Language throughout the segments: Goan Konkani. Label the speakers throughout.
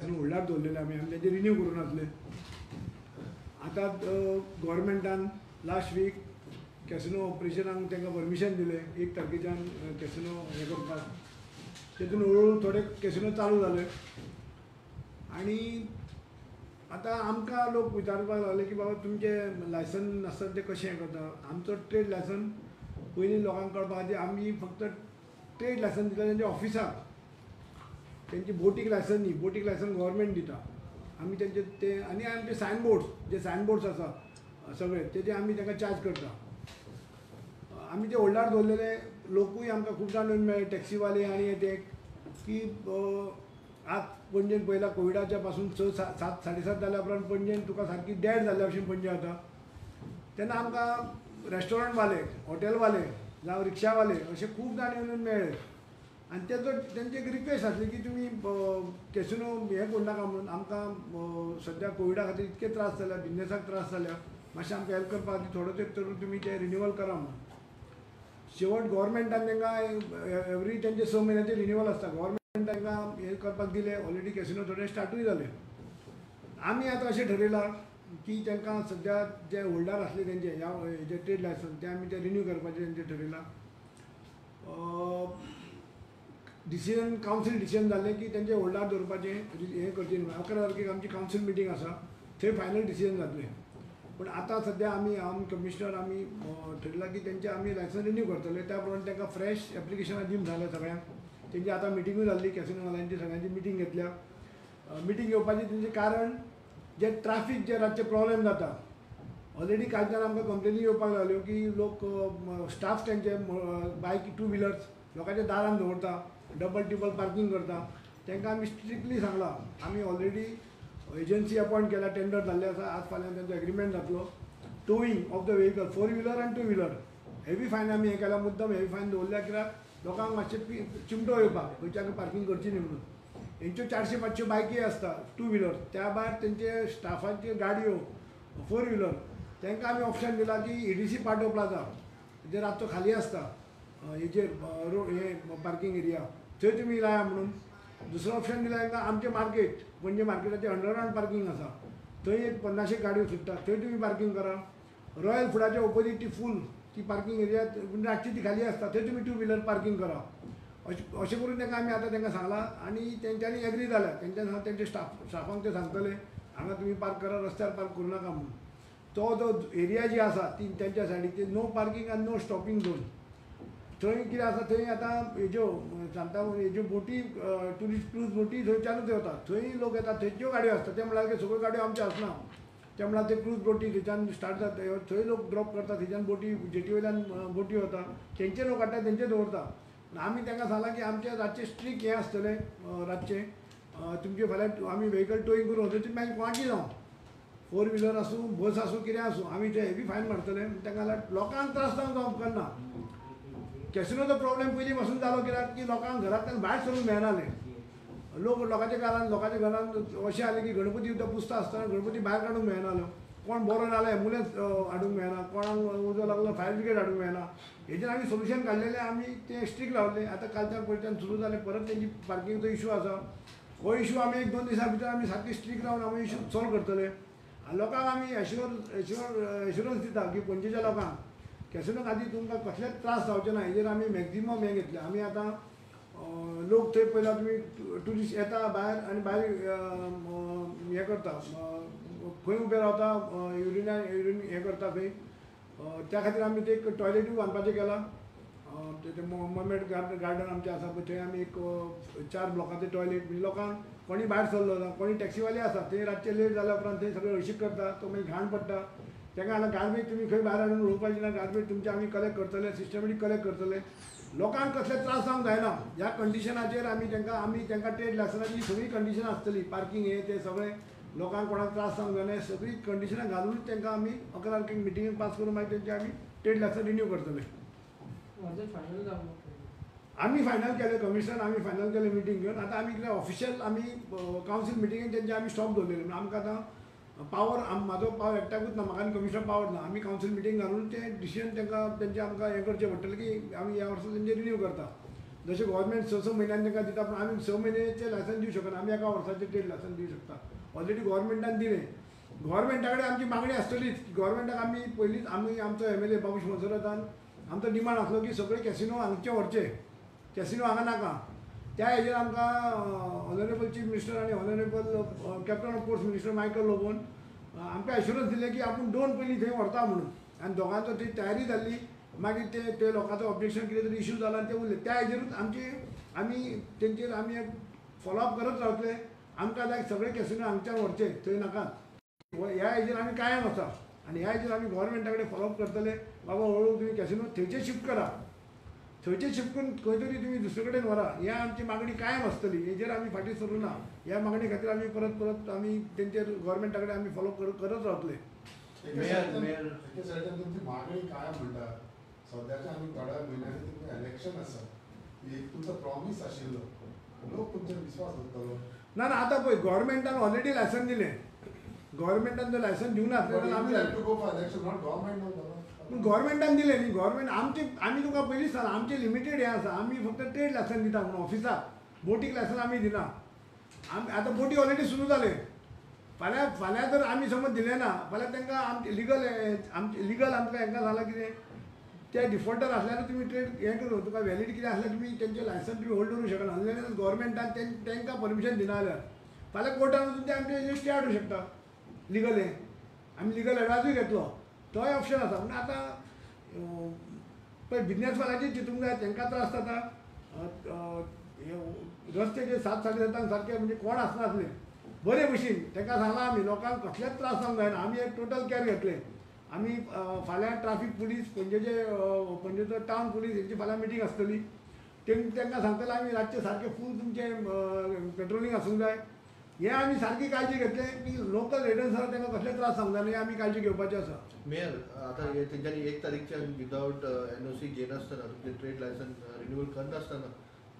Speaker 1: होल्डार दवरलेले आमी आनी तेंचे रिन्यू करूं नासले. आतां गोवोरमेंटान लास्ट वीक कॅसिनो ऑपरेशनाक तांकां परमिशन दिलें 1 तारखेच्यान कॅसिनो हें करपाक. तेतून हळूहळू थोडे कॅसिनो चालू जाले आनी आतां आमकां लोक विचारपाक लागले की बाबा तुमचें लायसन नासतना तें कशें हें करता. आमचो ट्रेड लायसन पयलीं लोकांक कळपा खातीर आमी फक्त ट्रेड लायसन दिता तेंच्या ऑफिसाक, तेंची बोटीक लायसन न्ही, बोटीक लायसन गोवोरमेंट दिता. आमी तेंचे ते आनी आमचे सायन बोर्ड्स जे सायन बोर्ड्स आसा सगळे तेजे आमी तांकां चार्ज करता. आमी ते होल्डार दवरलेले लोकूय आमकां खूब जाण मेळ्ळे टॅक्सीवाले आनी ते की आज पणजेन पयला कोविडाच्या पासून 6, 7, 7:30 जाल्या उपरांत पणजेन तुका सारकी डेड जाल्ल्या भशेन पणजे जाता. तेन्ना आमकां रेस्टॉरंटवाले, हॉटेलवाले जावं रिक्षावाले अशे खूब जाण येवन मेळ्ळे आनी तेजो तेंची एक रिक्वेस्ट आसली की तुमी कॅसिनो हें करूं नाका म्हणून. आमकां सद्या कोविडा खातीर इतके त्रास जाल्या, बिजनेसाक त्रास जाल्या, मातशें आमकां हेल्प करपा खातीर थोडो तेंप तरी तुमी ते रिन्युअल करा म्हणून. शेवट गोवोरमेंटान तांकां एवरी तेंचे 6 म्हयन्याचे रिन्युअल आसता, गोवोरमेंट तांकां हें करपाक दिलें. ऑलरेडी कॅसिनो थोडे स्टार्टूय जाले. आमी आतां अशें ठरयलां की तांकां सद्या जे होल्डार आसले तेंचे ह्या हेजे ट्रेड लायसन ते आमी ते रिन्यू करपाचें तेंचें ठरयलां. डिसिजन कावन्सील डिसिजन जालें की तेंचे होल्डार दवरपाचें हें करचें न्हू. 11 तारखेक आमची कावन्सील मिटींग आसा, थंय फायनल डिसिजन जातलें. पूण आतां सद्या आमी आम कमिशनर आमी ठरयलां की तेंचे आमी लायसन रिन्यू करतले. त्या प्रमाणे तांकां फ्रेश एप्लिकेशनां दिवन जालें सगळ्यांक. तेंची आतां मिटिंगूय जाल्ली, कॅसिनो वाल्यांची सगळ्यांची मिटींग घेतल्या. मिटींग घेवपाचें तेंचें कारण जे ट्राफीक जे रातचे प्रॉब्लेम जाता. ऑलरेडी कांय जाण आमकां कंप्लेनी येवपाक लागल्यो की लोक स्टाफ तेंचे बायक टू व्हिलर्स लोकांच्या दारान दवरता, डबल टिबल पार्कींग करता. तांकां आमी स्ट्रिक्टली सांगलां, आमी ऑलरेडी एजन्सी अपॉयंट केल्या, टेंडर जाल्ले आसा, आज फाल्यां तेंचो एग्रीमेंट जातलो. Towing of the vehicle, 4 wheeler आनी 2 व्हिलर हेवी फायन आमी हें केला, मुद्दम हेवी फायन दवरल्या कित्याक लोकांक मातशें चिमटो येवपाक खंयच्यान पार्कींग करची न्ही म्हणून. हेंच्यो 400-500 बायकी आसता 2 व्हिलर, त्या भायर तेंचे स्टाफांच्यो गाडयो 4 व्हिलर तांकां आमी ऑप्शन दिलां की EDC Pardo plaza जे रातचो खाली आसता हेजेर रोड हे पार्कींग एरिया थंय तुमी लाया म्हणून. दुसरो ऑप्शन दिला तांकां आमचें मार्केट पणजे मार्केटाचें अंडरग्रावंड पार्कींग आसा थंय एक 50 गाडयो सुट्टा थंय तुमी पार्कींग करा. रॉयल फुडाच्या ओपोजीट ती फूल ती पार्कींग एरिया रातची ती खाली आसता थंय तुमी 2 व्हिलर पार्कींग करा. अशें करून तांकां आमी आतां तांकां सांगलां आनी तेंच्यांनी एग्री जाल्या. तेंच्यांनी तेंच्या स्टाफांक ते सांगतले हांगा तुमी पार्क करा, रस्त्यार पार्क करूं नाका म्हणून. तो जो एरिया जी आसा ती तेंच्या सायडीक ती नो पार्कींग आनी नो स्टॉपिंग झोन. थंय कितें आसा थंय आतां हेज्यो सांगता हेज्यो बोटी ट्युरिस्ट क्रूज बोटी थंयच्यानूच वता, थंय लोक येता, थंयच्यो गाडयो आसता. ते म्हणल्यार सगळ्यो गाडयो आमच्यो आसना, ते म्हणल्यार ते क्रूज बोटी थंयच्यान स्टार्ट जाता, थंय लोक ड्रॉप करता, थंयच्यान बोटी जेटी वयल्यान बोटी वता, तेंचे लोक हाडटा तेंचे दवरता. आमी तांकां सांगलां की आमचें रातचें स्ट्रीक हें आसतलें, रातचें तुमचें फाल्यां आमी व्हेकल टोईंग करून वतले, तुमी मागीर कोणाची जावं 4 व्हिलर आसूं बस आसूं कितें आसूं आमी ते हेवी फायन मारतले. तांकां लोकांक त्रास जावंक उपकारना. कॅसिनोचो प्रॉब्लेम पयलीं पासून जालो कित्याक की लोकांक घरांतल्यान भायर सरूंक मेळनासलें. लोक लोकांच्या घरान अशें जालें की गणपती सुद्दां पुजता आसतना गणपती भायर काडूंक मेळनासलो, कोण बरो ना जाल्यार एम्बुलन्स हाडूंक मेळना, कोणाक उजो लागलो फायर ब्रिगेड हाडूंक मेळना. हेजेर आमी सोल्युशन काडलेलें, आमी तें स्ट्रीक लावलें. आतां कालच्यान पयच्यान सुरू जालें, परत तेंची पार्किंगचो इशू आसा, हो इशू आमी 1-2 दिसां भितर आमी सारकी स्ट्रीक रावन आमी इशू सॉल्व करतले. आनी लोकांक आमी एश्युरन्स दिता की पणजेच्या लोकांक कॅसिनो खातीर तुमकां कसलेच त्रास जावचे ना, हेजेर आमी मॅक्झिमम हें घेतलें. आमी आतां लोक थंय पयला तुमी ट्युरिस्ट येता भायर आनी भायर हें करता, खंय उबे रावता युरिन हें करता खंय, त्या खातीर आमी ते एक टॉयलेटूय बांदपाचें केलां. ते मर्मेड गार्डन आमचें आसा पळय थंय आमी एक 4 ब्लॉकाचें टॉयलेट, म्हणजे लोकांक कोणी भायर सरलो ना, कोणी टॅक्सीवाले आसा ते रातचे लेट जाल्या उपरांत थंय सगळें हळशीक करता, तो मागीर घाण पडटा. तांकां जाल्यार गार्बेज तुमी खंय भायर हाडून उडोवपाची ना, गार्बेज तुमचें आमी कलेक्ट करतले, सिस्टमॅटीक कलेक्ट करतले. लोकांक कसले त्रास जावंक जायना ह्या कंडिशनाचेर आमी तांकां ट्रेड लायसनाची सगळीं कंडिशनां आसतली, पार्कींग हें तें सगळें लोकांक कोणाक त्रास जावंक जायना, सगळीं कंडिशनां घालून तांकां आमी 11 तारखेक मिटिंगेक पास करून मागीर तेंचे आमी ट्रेड लायसन रिन्यू करतले. आमी फायनल केलें कमिशनर, आमी फायनल केलें मिटींग घेवन. आतां आमी कितें ऑफिशियल आमी कावन्सील मिटिंगेन तेंचे आमी स्टॉप दवरलेले, म्हणून आमकां आतां पावर म्हाजो पावर एकट्याकूच ना, म्हाका आनी कमिशनर पावर ना. आमी कावन्सील मिटींग घालून तें डिसिजन तांकां तेंचें आमकां हें करचें पडटलें की आमी ह्या वर्सा तेंचें रिन्यू करता. जशें गव्हर्मेंट 6-6 म्हयन्यान तांकां दिता, पूण आमी 6 म्हयन्याचें लायसन्स दिवं शकना, आमी एका वर्साचें ट्रेड लायसन्स दिवं शकता. ऑलरेडी गव्हर्मेंटान दिलें, गव्हर्मेंटा कडेन आमची मागणी आसतलीच. गव्हर्मेंटाक आमी पयलींच आमी आमचो MLA बाबूश मोन्सेरातान आमचो डिमांड आसलो की सगळे कॅसिनो हांगचे व्हरचे, कॅसिनो हांगा नाका. त्या हेजेर आमकां ऑनरेबल चीफ मिनिस्टर आनी honourable captain of ports minister Michael लोबोन आमकां एश्युरन्स दिलें की आपूण 2 पयलीं थंय व्हरता म्हणून, आनी दोगांचो ती तयारी जाल्ली. मागीर ते लोकांचो ऑब्जेक्शन कितें तरी इश्यू जाला आनी ते उरले. त्या हेजेरूच आमची आमी तेंचेर आमी एक फॉलोअप करत रावतले. आमकां जाय सगळे कॅसिनो हांगच्यान व्हरचे, थंय नाकात. ह्या हेजेर आमी कायम आसा आनी ह्या हेजेर आमी गव्हर्मेंटा कडेन फॉलोअप करतले. बाबा हळूहळू तुमी कॅसिनो थंयचे शिफ्ट करा, थंयचे शिफ्ट करून खंय तरी तुमी दुसरे कडेन व्हरा, ह्या आमची मागणी कायम आसतली. हेजेर आमी फाटीं सरूं ना. ह्या मागणी खातीर आमी परत परत आमी तेंचेर गव्हर्मेंटा कडेन आमी फॉलोअप करत रावतले.
Speaker 2: एके सायडीन तुमची मागणी काय म्हणटा, सद्याच्या आनी थोड्या म्हयन्यांनी तुमचें इलेक्शन आसा, एक तुमचो प्रॉमीस आशिल्लो, लोक तुमचेर विस्वास दवरतलो.
Speaker 1: ना ना, आतां पळय गव्हर्मेंटान ऑलरेडी लायसन दिलें, गव्हर्मेंटान जर लायसन दिवना आसलें जाल्यार आमी पूण गव्हर्मेंटान दिलें न्ही. गव्हर्मेंट आमचे आमी तुका पयलींच सांगलां, आमचें लिमिटेड हें आसा, आमी फक्त ट्रेड लायसन दिता म्हणून ऑफिसाक, बोटीक लायसन आमी दिना. आमी आतां बोटी ऑलरेडी सुरू जाले. फाल्यां फाल्यां जर आमी समज दिलें ना फाल्यां तांकां आमचें लिगल आमचें लिगल आमकां हेंकां जालां कितें ते डिफॉल्टर आसल्यार तुमी ट्रेड हें करूं, तुका व्हॅलिड कितें आसल्यार तुमी तेंचें लायसन तुमी होल्ड दवरूंक शकना. अनलेस गव्हर्मेंटान तांकां परमिशन दिना जाल्यार फाल्यां कोर्टान वचून ते आमचें स्टे हाडूंक शकता. लिगल हें आमी लिगल एडवायजूय घेतलो, तोय ऑप्शन आसा. पूण आतां पळय बिजनेसमॅनाचें चिंतूंक जाय, तांकां त्रास जाता. रस्ते जे 7 साडे 7 सारके म्हणजे कोण आसनासले बरे भशेन तांकां सांगलां आमी लोकांक कसलेच त्रास जावंक जायना. आमी एक टोटल कॅर घेतले. आमी फाल्यां ट्राफीक पुलीस पणजेचे पणजेचो टावन पुलीस हेंची फाल्यां मिटींग आसतली, तांकां सांगतले आमी रातचे सारकें फूल तुमचें पेट्रोलिंग आसूंक जाय. हें आमी सारकी काळजी घेतले की लोकल रेडियन्स आसा तांकां कसले त्रास जावंक जायना, हें आमी काळजी घेवपाची आसा.
Speaker 3: मेयर, आतां हे तेंच्यांनी 1 तारीखच्यान विदावट NOC घेनासतना तुमचें ट्रेड लायसन रिन्यूअल करनासतना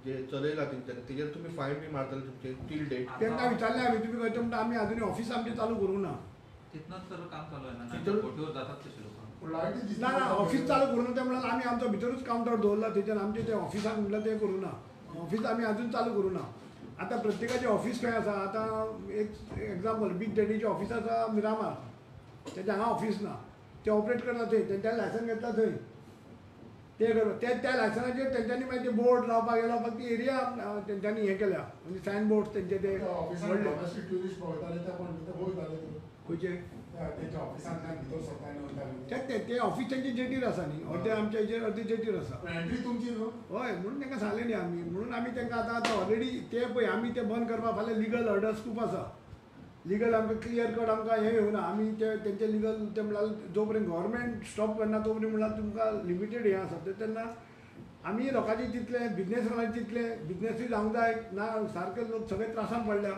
Speaker 3: जे चलयला तेंच्यांनी, तेजेर तुमी फायन बी मारतले तुमचे टील डेट?
Speaker 1: तांकां विचारलें आमी, तुमी खंय म्हणटा आमी अजुनूय ऑफिस आमचें चालू करूंक ना.
Speaker 4: तितूनच तर काम चालू आहे ना, बोटीवर जातात तशे लोक.
Speaker 1: ना ना, ऑफिस चालू करूं ना ते म्हणल्यार आमी आमचो भितरूच कावंटर दवरला थंयच्यान आमचें तें ऑफिसाक म्हणल्यार तें करूं ना, ऑफिस आमी अजून चालू करूं ना. आतां प्रत्येकाचें ऑफिस खंय आसा, आतां एक एग्जाम्पल बीग डॅडीचें ऑफिस आसा मिरामार, तेंचें हांगा ऑफिस ना, ते ऑपरेट करता थंय, तेंच्यांनी लायसन घेतला थंय, ते करता ते त्या लायसनाचेर तेंच्यांनी मागीर ते बोर्ड लावपाक हे लावपाक ती एरिया तेंच्यांनी हें केल्या, म्हणजे सायन बोर्ड तेंचे ते व्हडले खंयचे ते ते ऑफिस तेंचे जेटीर आसा न्ही, अर्दे आमच्या हेजेर अर्दे जेटीर आसा. हय, म्हणून तांकां सांगलें न्ही आमी, म्हणून आमी तांकां आतां आतां ऑलरेडी ते पळय आमी ते बंद करपाक फाल्यां लिगल ऑर्डर्स खूब आसा. लिगल आमकां क्लियर कट आमकां हें येवना, आमी ते तेंचे लिगल ते म्हणल्यार जो पर्यंत गव्हर्मेंट स्टॉप करना तो पर्यंत म्हणल्यार तुमकां लिमिटेड हें आसा. ते तेन्ना आमी लोकांचे चिंतलें, बिजनेसमॅनाचें चिंतलें, बिजनेसूय जावंक जाय ना, सारके लोक सगळे त्रासान पडल्या.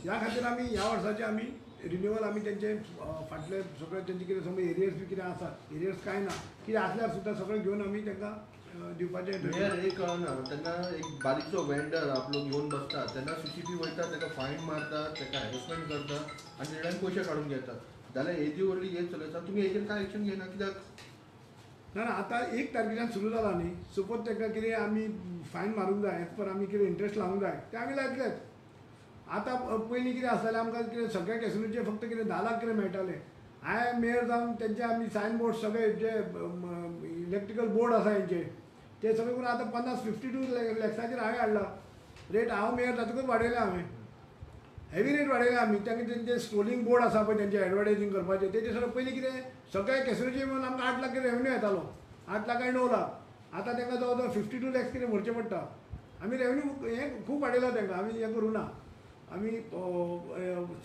Speaker 1: ह्या खातीर आमी ह्या वर्साचे आमी रिन्युअल आमी तेंचे फाटले सगळे तेंचे कितें समज एरियर्स बी कितें आसा, एरियर्स कांय ना, कितें आसल्यार सुद्दां सगळें घेवन आमी तांकां दिवपाचें.
Speaker 3: मेयर, एक कळना, तेन्ना एक बारीकसो वेंडर आपलो घेवन बसता तेन्ना CCP वयता, ताका फायन मारता, ताका हॅरेसमेंट करता आनी तेज्यान पयशे काडून घेतात. जाल्यार हेजी व्हडली हे चलयता, तुमी हेजेर कांय एक्शन घेना कित्याक?
Speaker 1: ना ना, आतां 1 तारखेच्यान सुरू जाला न्ही, सपोज तांकां कितें आमी फायन मारूंक जाय, एज पर आमी कितें इंट्रस्ट लावंक जाय तें आमी लायतलेच. आतां पयलीं कितें आसतालें आमकां कितें सगळ्या कॅसिनोचेर फक्त कितें 10 लाख कितें मेळटालें. हांवें मेयर जावन तेंचे आमी सायन बोर्ड सगळे जे इलेक्ट्रिकल बोर्ड आसा हेंचे ते सगळे करून आतां 52 लॅक्साचेर हांवें हाडला रेट. हांव मेयर जातकूच वाडयले हांवें, हेवी रेट वाडयले आमी. तांकां तेंचे स्क्रोलिंग बोर्ड आसा पळय तेंचे एडवर्टायजींग करपाचें, तेजे सगळें पयलीं कितें सगळ्या कॅसिनोचेर मेळून आमकां 8 लाख कितें रेवेन्यू येतालो, 8 लाख आनी 9 लाख. आतां तांकां जवळ जवळ 52 लॅक्स कितें भरचें पडटा. आमी रेवेन्यू हें खूब वाडयला तांकां, आमी हें करूं ना. आमी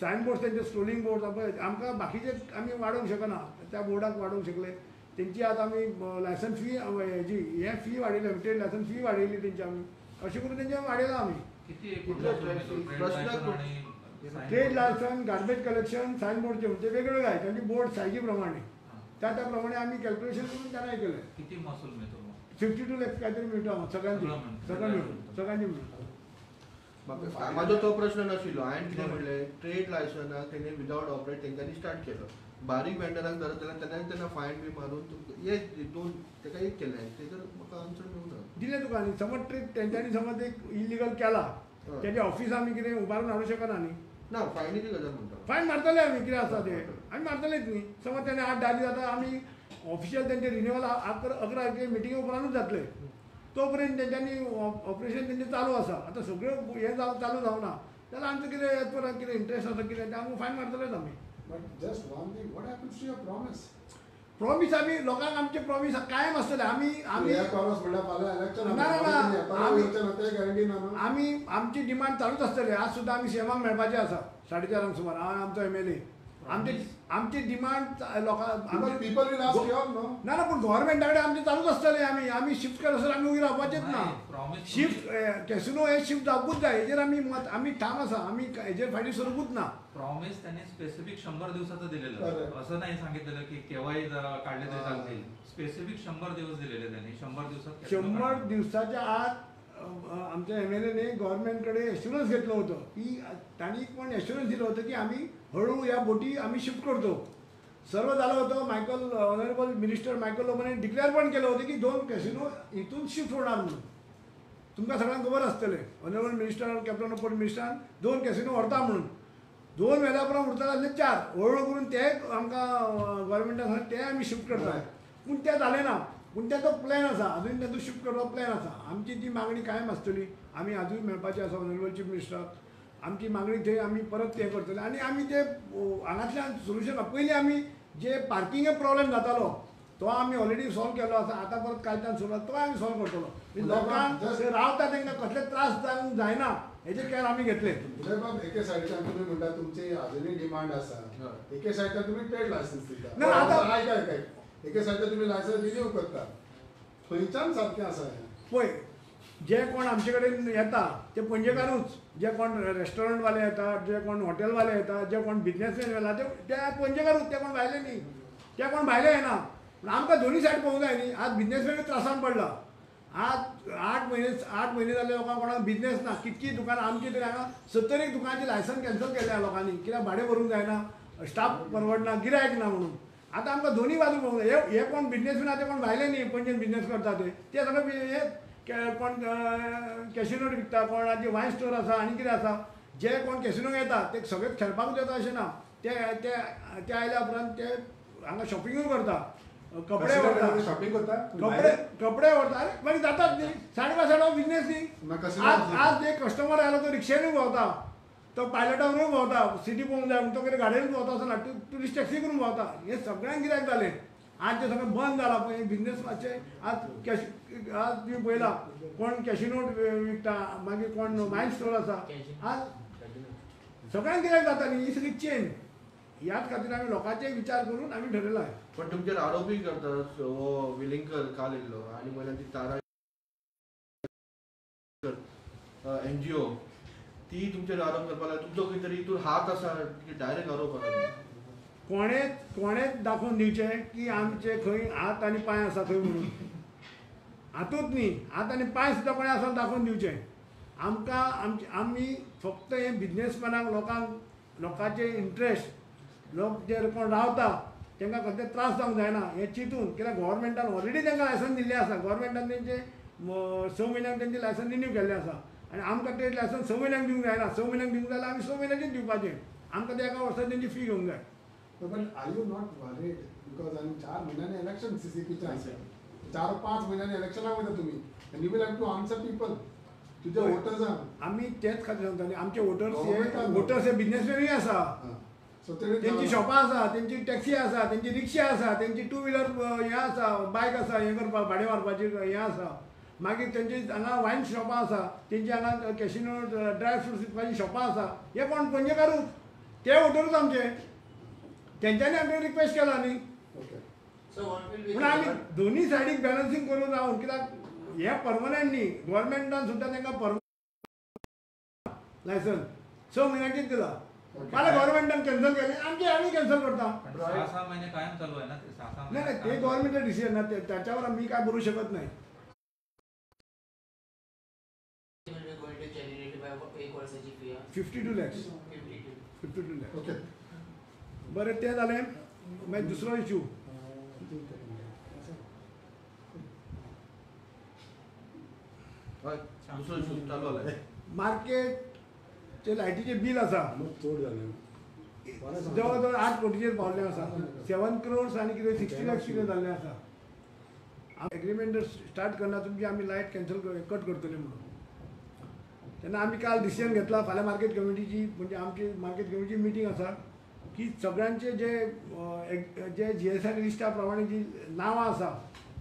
Speaker 1: सायन बोर्ड तेंचे स्क्रोलिंग बोर्ड आमकां बाकीचे आमी वाडोवंक शकना, त्या बोर्डाक वाडोवंक शकले. तेंची आतां आमी लायसन फी हेजी हें फी वाडयली, ट्रेड लायसन फी वाडयली तेंची आमी, अशें करून तेंचे वाडयलां आमी. Trade licence, garbage collection, sign बोर्डचे म्हणजे वेगवेगळे आहे त्यांचे बोर्ड सायजी प्रमाणे, त्या त्या प्रमाणे आमी कॅल्क्युलेशन करून त्यांना हे केलें.
Speaker 4: किती महसूल मिळतो?
Speaker 1: 52 लॅक्स काहीतरी मिळतो आम्हाला सगळ्यांची, सगळ्यांची मिळून, सगळ्यांची मिळून.
Speaker 3: म्हाजो तो प्रश्न नाशिल्लो. हांवें कितें म्हणलें, ट्रेड लायसनाक तेणे विदावट ऑपरेट तेंच्यांनी स्टार्ट केलो. बारीक वेंडरांक धरत जाल्यार तेन्ना तेन्ना फायन बी मारून हे दोन तेका एक केलें, तेजेर म्हाका आन्सर मेळूंक ना.
Speaker 1: दिलें तुका न्ही, समज ट्रेड तेंच्यांनी समज एक इलिगल केला तेजे ऑफिस आमी कितें उबारून हाडूंक शकना न्ही.
Speaker 3: ना, फायनीची गजाल म्हणटा.
Speaker 1: फायन मारतले आमी, कितें आसा तें आमी मारतलेच न्ही. समज तेणे 8-10 दीस आतां आमी ऑफिशियल तेंचे रिन्युअल 11 तारखे मिटिंगे उपरांतूच जातले, तो पर्यंत तेंच्यांनी ऑपरेशन तेंचें चालू आसा. आतां सगळ्यो हें चालू जावना जाल्यार आमचें कितें एज पर कितें इंट्रस्ट आसा कितें तें आमकां फायन मारतलेच आमी.
Speaker 2: But just one thing, what happens to your promise?
Speaker 1: Promise आमी लोकांक आमचे प्रॉमीस कायम आसतले. आमी आमी
Speaker 2: प्रॉमिस म्हणल्यार फाल्यां इलेक्शन
Speaker 1: ना ना
Speaker 2: गॅरंटी ना.
Speaker 1: आमी आमची डिमांड चालूच आसतले. आज सुद्दां आमी सीएमाक मेळपाचे आसा 4:30 सुमार. हांव आमचो MLA. आमचे आमची डिमांड लोकांक
Speaker 2: people will ask you know.
Speaker 1: ना ना, पूण गव्हर्मेंटा कडेन आमचें चालूच आसतलें. आमी आमी शिफ्ट करसर आमी उगी रावपाचेच ना. शिफ्ट कॅसिनो हे शिफ्ट जावपूच जाय, हेजेर आमी मत आमी ठाम आसा. आमी हेजेर फाटीं सरूंकूच ना.
Speaker 4: प्रॉमिस त्यांनी स्पेसिफिक 100 दिवसाचं दिलेलं, असं नाही सांगितलेलं की केव्हाही काढले तरी चालतील. स्पेसिफिक 100 दिवस दिलेले त्यांनी. 100 दिवसात
Speaker 1: 100 दिवसाच्या आत आमच्या MLA ने गव्हर्मेंटकडे एश्युरन्स घेतलं होतं की तांणी पण एश्युरन्स दिलं होतं की आम्ही हळूहळू या बोटी आम्ही शिफ्ट करतो. सर्व झालं होतं. मायकल ऑनरेबल मिनिस्टर मायकल लोबोने डिक्लेअर पण केलं होतं की 2 कॅसिनो इथून शिफ्ट होणार म्हणून. तुमकां सगळ्यांक खबर आसतलें. Honourable minister captain of port मिनिस्टरान 2 कॅसिनो व्हरता म्हणून. 2 वेल्या उपरांत उरतले आसले 4. हळूहळू करून ते आमकां गव्हर्मेंटान सांगलें ते आमी शिफ्ट करता, पूण तें जालें ना. पूण तेजो प्लॅन आसा, अजून तेजो शिफ्ट करपाचो प्लॅन आसा. आमची ती मागणी कायम आसतली. आमी आजूय मेळपाची आसा ऑनरेबल चीफ मिनिस्टराक. आमची मागणी थंय आमी परत तें करतले आनी आमी ते हांगांतल्यान सोल्युशन. पयलीं आमी जे पार्किंगे प्रॉब्लेम जातालो तो आमी ऑलरेडी सॉल्व केल्लो आसा. आतां परत कांय सुरू तो आमी सॉल्व करतलो. लोकांक रावता तांकां कसले त्रास जावंक जायना हेजे केअर आमी घेतले.
Speaker 2: बाब, एके सायडीच्यान तुमी म्हणटा तुमची अजुनूय डिमांड आसा, एके सायडीच्यान तुमी ट्रेड लायसन्स दिता.
Speaker 1: ना आतां
Speaker 2: आयक आयक आयक, एके सायडीच्यान तुमी लायसन्स रिन्यू करता, खंयच्यान सारकें आसा हें?
Speaker 1: पळय, जे कोण आमचे कडेन येता ते पणजेकारूच. जे कोण रेस्टॉरंटवाले येता, जे कोण हॉटेलवाले येता, जे कोण बिजनेसमॅन येता ते पणजेकारूच. ते कोण भायले न्ही, ते कोण भायले येना. पूण आमकां दोनूय सायड पळोवंक जाय न्ही. आज बिजनेसमॅनूय त्रासान पडला. आज 8 म्हयने जाले लोकांक कोणाक बिजनेस ना. कितकी दुकानां आमची तरी हांगा 70 दुकानांची लायसन कॅन्सल केल्या लोकांनी, कित्याक भाडें भरूंक जायना, स्टाफ परवडना, गिरायक ना म्हणून. आतां आमकां दोनूय बाजू पळोवंक जाय. हे कोण बिजनेसमॅन आहा ते कोण भायले न्ही पणजेन बिजनेस करता ते ते सगळे हे कोण कॅसिनो विकता, कोणाचे वायन स्टोर आसा आनी कितें आसा. जे कोण कॅसिनोक येता ते सगळेच खेळपाकूच येता अशें ना. ते ते ते आयल्या उपरांत ते हांगा शॉपिंगूय करता, कपडे व्हरता,
Speaker 2: शॉपिंग करता,
Speaker 1: कपडे व्हरता. आरे मागीर जातात न्ही, सायड बाय सायड बिजनेस न्ही. आज आज एक कस्टमर आयलो तो रिक्षेनूय भोंवता, तो पायलटावरूय भोंवता, सिटी पळोवंक जाय म्हणून तो कितें गाडयेनूच भोंवता असो ना, ट्युरिस्ट टॅक्सी करून भोंवता. हें सगळ्यांक गिरायक जालें. आज जें सगळें बंद जालां पळय बिजनेस मातशें. आज कॅश आज तुमी पळयला कोण कॅशिनो विकता, मागीर कोण वायन स्टोर आसा. आज सगळ्यांक गिरायक जाता न्ही. ही सगळी चेन ह्याच खातीर आमी लोकांचे विचार करून आमी ठरयला.
Speaker 3: पण तुमचेर आरोपी करतात हो विलिंगकर काल येयल्लो आनी वयल्यान ती तारा NGO ती तुमचेर आरोप करपाक लागली. तुमचो खंय तरी हितून हात आसा, डायरेक्ट आरोप आसा.
Speaker 1: कोणेच दाखोवन दिवचें की आमचे खंय हात आनी पांय आसा खंय म्हणून. हातूंत न्ही, हात आनी पांय सुद्दां कोणें आसा दाखोवन दिवचें. आमकां आमी फक्त हे बिजनेसमॅनाक लोकांक लोकांचे इंट्रस्ट, लोक जे कोण रावता तांकां कसले त्रास जावंक जायना हें चिंतून. कित्याक गव्हर्मेंटान ऑलरेडी तांकां लायसन दिल्लें आसा. गव्हर्मेंटान तेंचे 6 म्हयन्यांक तेंचें लायसन रिन्यू केल्लें आसा आनी आमकां तें लायसन 6 म्हयन्यांक दिवंक जायना. 6 म्हयन्यांक दिवंक जाल्यार आमी 6 म्हयन्यांचेच दिवपाचें. आमकां ते एका वर्सा तेंची फी घेवंक जाय.
Speaker 2: But are you not worried because आनी 4 म्हयन्यांनी इलेक्शन CCPचें आसा, 4-5 म्हयन्यांनी इलेक्शनाक वयता तुमी आनी you will have to answer people, तुजे वोटर्सांक. आमी
Speaker 1: तेच खातीर सांगता न्ही, आमचे वोटर्स हे वोटर्स हे बिजनेसमॅनूय आसा, तेंची शॉपां आसा, तेंची टॅक्सी आसा, तेंची रिक्षा आसा, तेंची टू व्हिलर हें आसा, बायक आसा, हें करपाक भाडें मारपाची हें आसा. मागीर तेंची हांगा वायन शॉपां आसा, तेंची हांगा कॅसिनो ड्राय फ्रुट्स विकपाची शॉपां आसा. हे कोण पणजेकारूच, ते वोटरूच आमचे. तेंच्यांनी आमकां रिक्वेस्ट केला न्ही. पूण आमी दोनूय सायडीक बॅलन्सींग करून रावन, कित्याक हें परमनंट न्ही. गव्हर्मेंटान सुद्दां तांकां परमनंट लायसन 6 म्हयन्यांचेच दिला. फाल्यां गव्हर्मेंटान कॅन्सल केलें, आमचे आमी कॅन्सल करता.
Speaker 4: 6-6 महिने कायम चालू आहे ना ते. 6-6
Speaker 1: नाही नाही, ते गव्हर्मेंटचं डिसिजन ना, त्याच्यावर मी काय बोलू शकत नाही. 52 lakhs. 52 lakhs.
Speaker 2: Okay.
Speaker 1: बरें तें जालें. मागीर दुसरो इश्यू
Speaker 3: दुसरो इश्यू चालू जालाय.
Speaker 1: मार्केट जे लायटीचें बील आसा जवळ जवळ 8 कोटीचेर पावल्लें आसा. 7 crores आनी कितें 60 lakhs कितें जाल्लें आसा. एग्रीमेंट स्टार्ट करना तुमची आमी लायट कॅन्सल कट करतले म्हणून. तेन्ना आमी काल डिसिजन घेतला. फाल्यां मार्केट कमिटीची म्हणजे आमची मार्केट कमिटीची मिटींग आसा की सगळ्यांचे जे जे GSI लिस्टा प्रमाणे जी नांवां आसा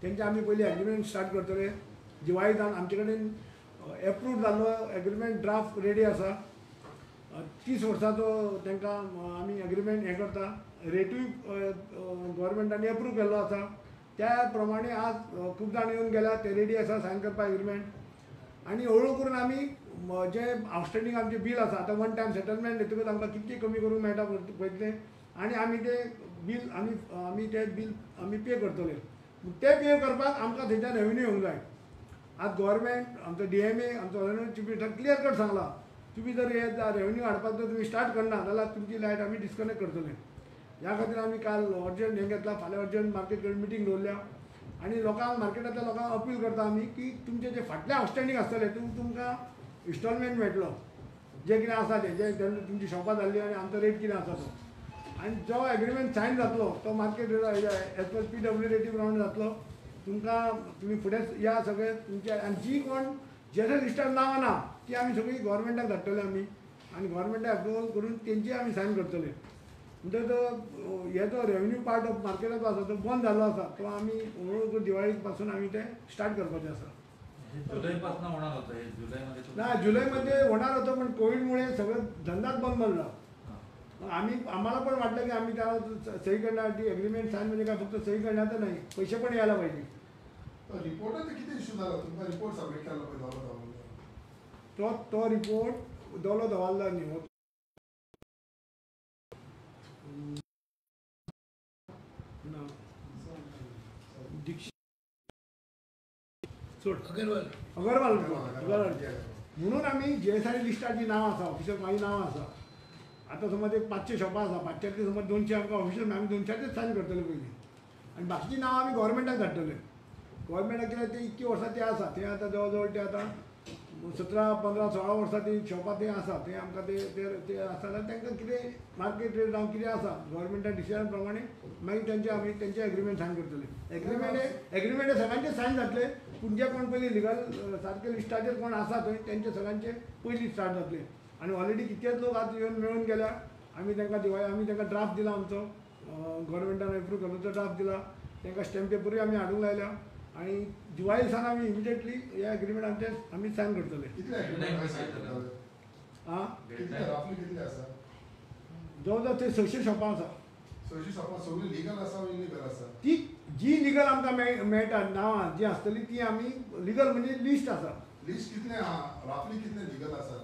Speaker 1: तेंचे आमी पयलीं एग्रीमेंट स्टार्ट करतले. दिवाळी जावन आमचे कडेन एप्रूव जाल्लो एग्रीमेंट ड्राफ्ट रेडी आसा. 30 वर्साचो तांकां आमी एग्रीमेंट हें करता. रेटूय गव्हर्मेंटान एप्रूव केल्लो आसा. त्या प्रमाणे आज खूब जाण येवन गेल्या, ते रेडी आसा सायन करपाक एग्रीमेंट. आनी हळू करून आमी जे आवटस्टेंडींग आमचें बील आसा आतां वन टायम सेटलमेंट येतकच आमकां कितकें कमी करूंक मेळटा पळयतलें आनी आमी तें बील आमी तें बील आमी पे करतले. तें पे करपाक आमकां थंयच्यान रेवेन्यू येवंक जाय. आज गव्हर्मेंट आमचो DMA आमचो honourable chief minister clear cut सांगला, तुमी जर हे रेवेन्यू हाडपाक जर तुमी स्टार्ट करना जाल्यार तुमची लायट आमी डिस्कनेक्ट करतले. ह्या खातीर आमी काल अर्जंट हें घेतला. फाल्यां अर्जंट मार्केट कडेन मिटींग दवरल्या आनी लोकांक मार्केटांतल्या लोकांक अपील करता आमी की तुमचें जें फाटलें आवटस्टेंडींग आसतलें तुमकां इन्स्टॉलमेंट मेळटलो जें कितें आसा तें जें तुमची शॉपां जाल्ली आनी आमचो रेट कितें आसा तो. आनी जो एग्रीमेंट सायन जातलो तो मार्केट एज पर PW रेटी प्रमाणे जातलो. तुमकां तुमी फुडें या सगळे तुमचे आनी जी कोण जेन्ना लिस्टार नांवां ना ती आमी सगळी गव्हर्मेंटाक धाडटले आमी आनी गव्हर्मेंटाक एप्रुवल करून तेंची आमी सायन करतले. म्हणटकीर तो हे जो रेवेन्यू पार्ट ऑफ मार्केटाचो आसा तो बंद जाल्लो आसा तो आमी हळू दिवाळी पासून आमी ते स्टार्ट करपाचें आसा.
Speaker 4: जुलै पासून होणार होतं हे जुलैमध्ये?
Speaker 1: ना, जुलैमध्ये होणार होतं पण कोविडमुळे सगळं धंदाच बंद पडला. आम्ही आम्हाला पण वाटलं की आम्ही त्या सही करण्यासाठी एग्रीमेंट सायन म्हणजे काय फक्त सही करण्याचं नाही, पैसे पण यायला पाहिजे.
Speaker 2: रिपोर्टाचे किती इश्यू झाला? तुमका रिपोर्ट सबमिट केला पळय दोलो दवरलो
Speaker 1: तो रिपोर्ट दोलो दवरला न्ही. सोड अगरवाल अगरवाल म्हणून आमी GSI लिस्टाची नांवां आसा ऑफिसर म्हाजी नांवां आसा. आतां समज एक 500 शॉपां आसा, 500 समज 200 आमकां ऑफिशियल आमी 200चेच सायन करतले पयलीं आनी बाकीची नांवां आमी गव्हर्मेंटाक धाडटले. गव्हर्मेंटाक कित्याक ते इतकी वर्सां ते आसा ते आतां जवळ जवळ ते आतां 17, 15, 16 वर्सां ती शॉपां ते आसा ते आमकां ते ते आसा जाल्यार तांकां कितें मार्केट रेट जावं कितें आसा गव्हर्मेंटा डिसिजन प्रमाणे मागीर तेंचे आमी तेंचे एग्रीमेंट सायन करतले. एग्रीमेंट सगळ्यांचे सायन जातले पूण जे कोण पयलीं लिगल सारके लिस्टाचेर कोण आसा थंय तेंचे सगळ्यांचे पयलीं स्टार्ट जातले. आनी ऑलरेडी कितलेच लोक आज येवन मेळून गेल्या. आमी तांकां दिवाळी आमी तांकां ड्राफ्ट दिला आमचो गव्हर्मेंटान एप्रूव केल्लो तो ड्राफ्ट दिला. तांकां स्टॅम्प पेपरूय आमी हाडूंक लायल्या आनी दिवाळी दिसान आमी इमिजिएटली हे एग्रीमेंट आमचे आमी सायन करतले. आं जवळ जवळ थंय 600 शॉपां आसा.
Speaker 2: 600 शॉपां सगळीं लिगल आसा इलिगल आसा?
Speaker 1: ती जी लिगल आमकां मेळटा नांवां जी आसतली ती आमी लिगल म्हणजे लिस्ट आसा.
Speaker 2: लिस्ट कितले आहा राफली कितले लिगल आसा?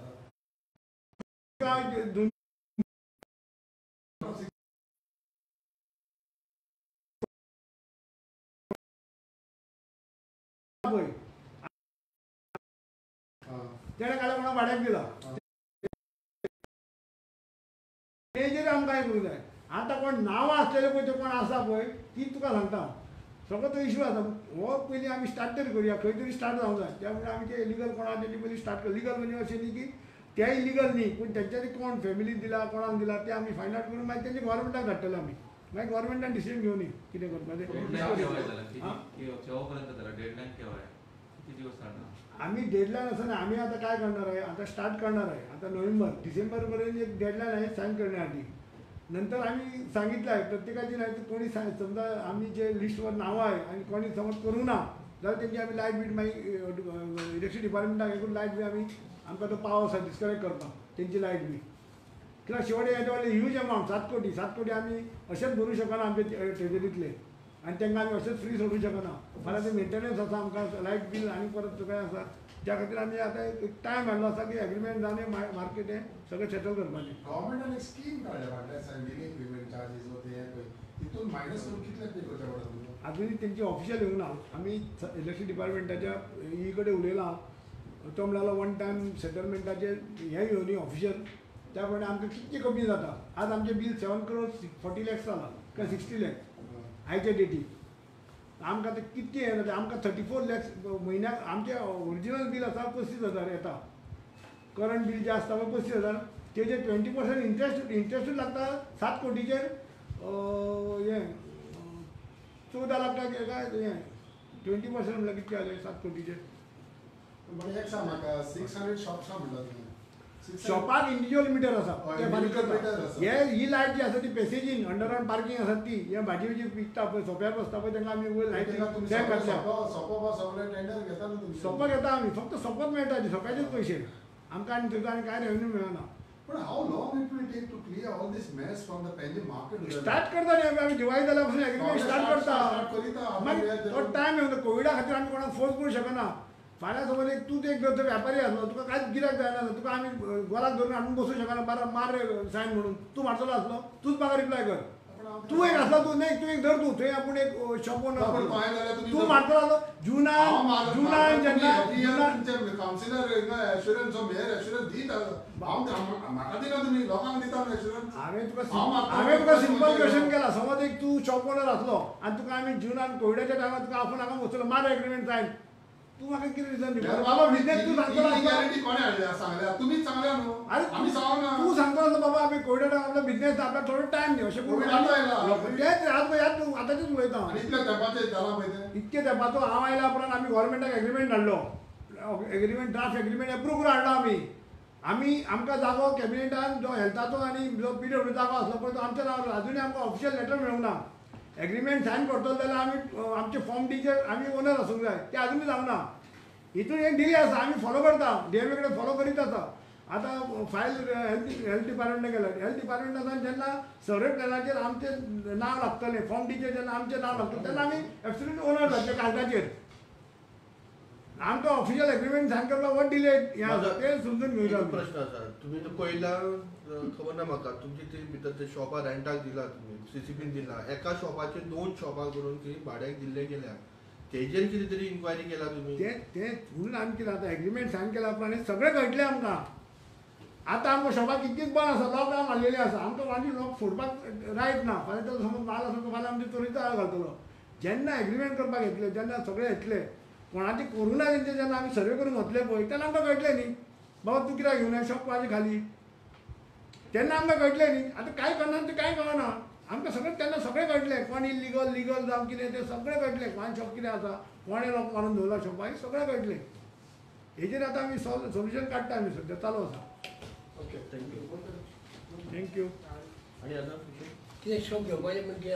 Speaker 1: पळय तेणें काडल्या कोणा भाड्याक दिला तेजेर आमकां हें करूंक जाय. आतां कोण नांवां आसलेले पळय ते कोण आसा पळय ती तुका सांगता हांव सगळो तो इशू आसा. हो पयलीं आमी स्टार्ट तरी करुया, खंय तरी स्टार्ट जावंक जाय. त्या मुळे आमी ते इलिगल कोण आसा तेणी पयलीं स्टार्ट कर. लिगल म्हणजे अशें न्ही की तेय इलिगल न्ही पूण तेंच्यांनी कोण फॅमिलीन दिला कोणाक दिला ते आमी फायंड आवट करून मागीर तेंचे गव्हर्मेंटाक धाडटले आमी. मागीर गव्हर्मेंटान डिसिजन घेवन कितें करपाचें. आमी डेडलायन आसा आमी आतां काय करणार आहे, आतां स्टार्ट करणार आहे. आतां नोव्हेंबर डिसेंबर पर्यंत एक डेडलायन आहे सायन करण्यासाठी. नंतर आम्ही सांगितलं आहे प्रत्येकाची नाही तर कोणी समजा आम्ही जे लिस्टवर नावं आहे आणि कोणी समज करूं ना जाल्यार तेंची आमी लायट बील मागीर इलेक्ट्रिसिटी डिपार्टमेंटाक हें करून लायट बील आमी आमकां तो पावर आसा डिस्कनेक्ट करपाक तेंची लायट बील. कित्याक शेवटे येता व्हडलें ह्यूज अमावंट 7 कोटी 7 कोटी आमी अशेंच भरूं शकना आमचे ट्रेजरींतले आनी तांकां आमी अशेंच फ्री सोडूं शकना. फाल्यां ते मेंटेनन्स आसा आमकां लायट बील आनी परत सगळें आसा. त्या खातीर आमी आतां एक टायम हाडलो आसा की एग्रीमेंट जावन मार्केट हें सगळें सेटल करपाचें.
Speaker 2: गव्हर्मेंटान एक स्कीम काडल्या फाटल्या दिसांनी डिले पेमेंट चार्जीस वो ते पळय तितून मायनस करून कितले पे करचे पडटा?
Speaker 1: आजुनूय तेंची ऑफिशियल येवंक ना. आमी इलेक्ट्रिसिटी डिपार्टमेंटाच्या ई कडेन उलयलां. तो म्हणलो वन टायम सेटलमेंटाचें हें येवनी ऑफिशियल, त्या प्रमाणे आमकां कितकें कमी जाता. आज आमचें बील 7 crores 40 lakhs जालां काय 60 lakhs आयच्या डेटी. आमकां तें कितकें हें जाता, आमकां 34 lakhs म्हयन्याक आमचें ओरिजिनल बील आसा 35,000 येता, करंट बील जें आसता पळय 35,000, तेजेर 20% इंट्रस्ट इंट्रस्टूच लागता 7 कोटीचेर हें 14 लाख काय हें 20% म्हणल्यार कितकें जालें 7 कोटीचेर.
Speaker 2: बट एक सांग म्हाका 600 शॉप्स म्हणटा तुमी,
Speaker 1: शॉपाक इंडिविज्युअल मिटर आसा ते बारीक करता. हे ही लायट जी आसा ती पॅसेजीन अंडरग्रावंड पार्कींग आसा ती, हे भाजी बिजी विकता पळय सोप्यार बसता पळय तांकां आमी वयर लायटी सोपो घेता आमी, फक्त सोपोच मेळटा ती सोप्याचेच पयशे आमकां, आनी थंय आनी कांय रेवेन्यू मेळना.
Speaker 2: पण how long it will take to clear all this mess from the Panjim market?
Speaker 1: Start करता न्ही आमी, दिवाळी जाल्या पासून एग्रीमेंट स्टार्ट करता, मागीर तो टायम येवन कोविडा खातीर आमी कोणाक फोर्स करूं शकना. फाल्यां समज एक तूं एक व्यापारी आसलो, तुका कांयच गिरायक जायना, तुका आमी गोलाक धरून हाडून बसूं शकना, बारा मार सायन म्हणून तूं मारतलो आसलो तूंच म्हाका रिप्लाय कर. तूं एक आसलो तूं न्ही, तूं एक धर तूं थंय आपूण एक शॉप ओनर तूं मारतलो आसलो जुनान जुनान जेन्ना हांवें तुका सिंपल क्वेश्चन केला, समज एक तूं शॉप ओनर आसलो आनी तुका आमी जुनान कोविडाच्या टायमार तुका आपोवन हांगा बसलो मार एग्रीमेंट सायन, तूं म्हाका कितें रिजन दिता बाबा बिजनेस तूं सांगतलो आसलो, अरे तूं सांगतलो आसलो बाबा आमी कोविडा टायमार आपलो बिजनेस आपल्याक थोडो टायम दी अशें करून तेंच याद तूं आतांचेच उलयता. इतके तेंपाचो हांव आयल्या उपरांत आमी गव्हर्मेंटाक एग्रीमेंट हाडलो, एग्रीमेंट ड्राफ्ट एग्रीमेंट एप्रूव करून हाडलो आमी. आमी आमकां जागो कॅबिनेटान जो हेल्थाचो आनी जो पीडब्ल्यू जागो आसलो पळय तो आमच्या नांवार आजुनूय आमकां ऑफिशियल लेटर मेळूंक ना. एग्रीमेंट सायन करतलो जाल्यार आमी आमचे फॉर्म डीचेर आमी ओनर आसूंक जाय, ते आजुनूय जावंक ना. हितून एक डिले आसा, आमी फॉलो करता, डीएमए कडेन फॉलो करीत आसा. आतां फायल हेल्थ डिपार्टमेंटान गेल्या, हेल्थ डिपार्टमेंटान जेन्ना सर्वे प्लॅनाचेर आमचें नांव लागतलें, फॉर्म डीचेर जेन्ना आमचें नांव लागतलें तेन्ना आमी एब्सोल्यूट ओनर जातले कार्डाचेर. आमकां ऑफिशियल एग्रीमेंट सायन करपाक व्हड डिले हें आसा तें समजून घेवया.
Speaker 3: प्रश्न आसा, तुमी पयला खबर ना म्हाका, तुमची ती भितर ते शॉपां रेंटाक दिला तुमी सीसीपीन दिला, एका शॉपाचेर 2 शॉपां करून ती भाड्याक दिल्ले गेल्या, तेजेर कितें तरी इन्क्वायरी केला तुमी?
Speaker 1: तें म्हणून आमी कितें आतां एग्रीमेंट सायन केल्या उपरांत सगळें कळटलें आमकां. आतां आमकां शॉपां कितकीच बंद आसा, लॉकडावन मारलेलें आसा, आमकां मागीर लोक फोडपाक रायट ना. फाल्यां तर समज माल आसा फाल्यां आमचे चोरीचो आळ घालतलो. जेन्ना एग्रीमेंट करपाक येतले, जेन्ना सगळें येतले, कोणाचे करूं ना तेंचे जेन्ना आमी सर्वे करून वतले पळय तेन्ना आमकां कळटलें न्ही बाबा तूं कित्याक घेवना शॉप म्हाजे खाली, तेन्ना आमकां कळटलें न्ही. आतां कांय करना तें कांय कळना आमकां, सगळें तेन्ना सगळें कळटलें, कोण इलिगल लिगल जावं कितें तें सगळें कळटलें, कोण शॉप कितें आसा, कोणें लोक मारून दवरला शॉपार, हें सगळें कळटलें. हेजेर आतां आमी सोल्युशन काडटा, आमी सद्या चालू आसा.
Speaker 3: Okay, thank you.
Speaker 1: Thank you.
Speaker 3: आनी आतां
Speaker 5: कितें शॉप घेवपाचें म्हणजे